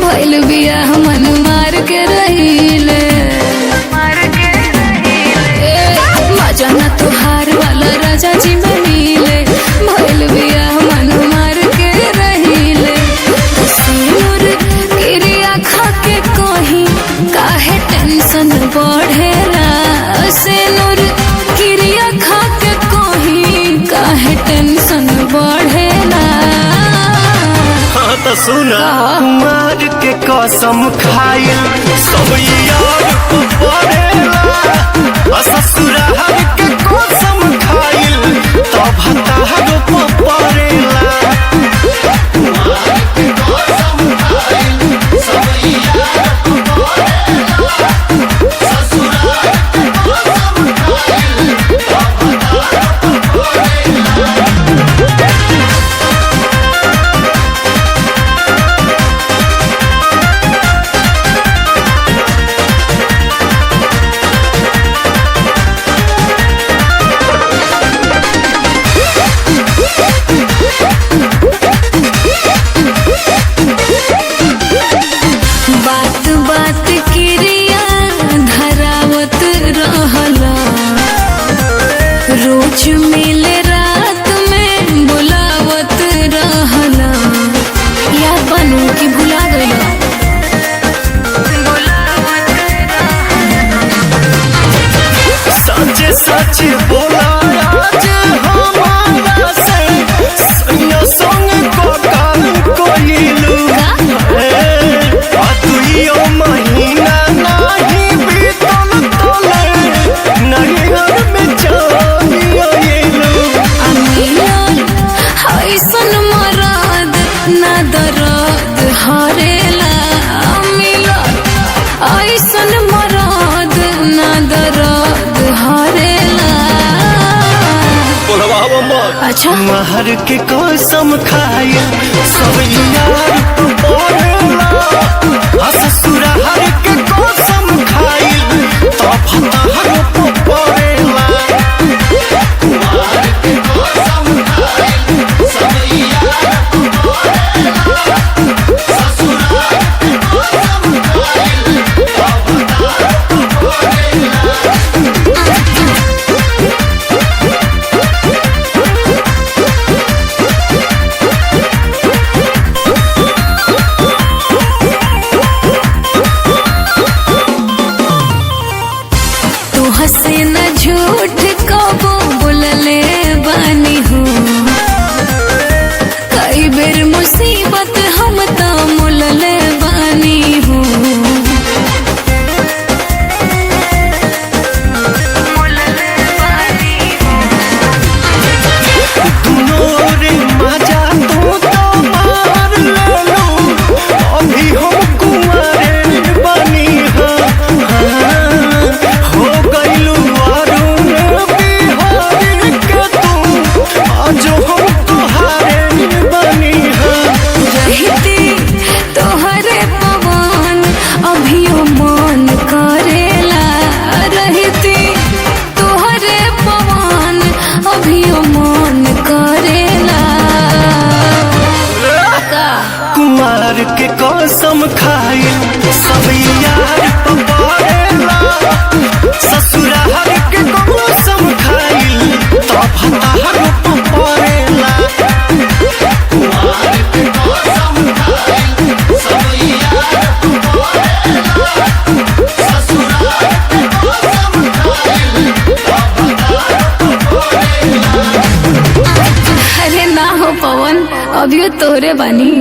भइल बियाह मन मार के रहीले। ए, मजा ना तुहार वाला राजा जी में मिले, भइल बियाह मन मार के रहीले। सिनुर किरिया खा के कहीं काहे टेंशन बढ़ेला, सिनुर किरिया खा के कहीं काहे टेंशन बढ़ेला। हाँ तो सुना, कुमार के कसम खाइल सब यार को पड़ेला, आ ससुराल के कसम खाइल तब तारो को पड़ेला। बात बात क्रिया धरावत रहला, रोज मिले रात में बुलावत रहला। याद बनू कि भुला गइला? सच सच बोला आज हमारा से सैया संग को काम कोइलू। आ दुइयो महीना नाही बीतल तोले नैहर में जानियो एलू। आ मिलल ऐसन मरद ना दर्द हरेला, मिलल ऐसन मरद ना दर्द हरेला। बोलवावा मत। अच्छा। महर के कसम खाए सब यार तू बोलेला, आ ससुराल के कसम खाए तब तारो को पड़ेला। तू हंसे न झूठ कबो बोलले बानी हो, कई बेर मुसीबत हम तो मुलले बानी हो। दुनो रे मजा तू तो मार लेलू, अभी हम कुंवारे बनी हाँ, हाँ, हो गइलू अरुण बिहारी के तू, आज हम तुहारे बनी हाँ। रहती तोहरे पवन अभियो मन करेला, रहती तोहरे पवन अभियो मन करेला। का कुमार के कसम खाए सब यार पड़ेला, ससुराल के कसम खाइल तब तारो पड़ेला। अरे ना हो पवन, अभियो तोहरे बानी।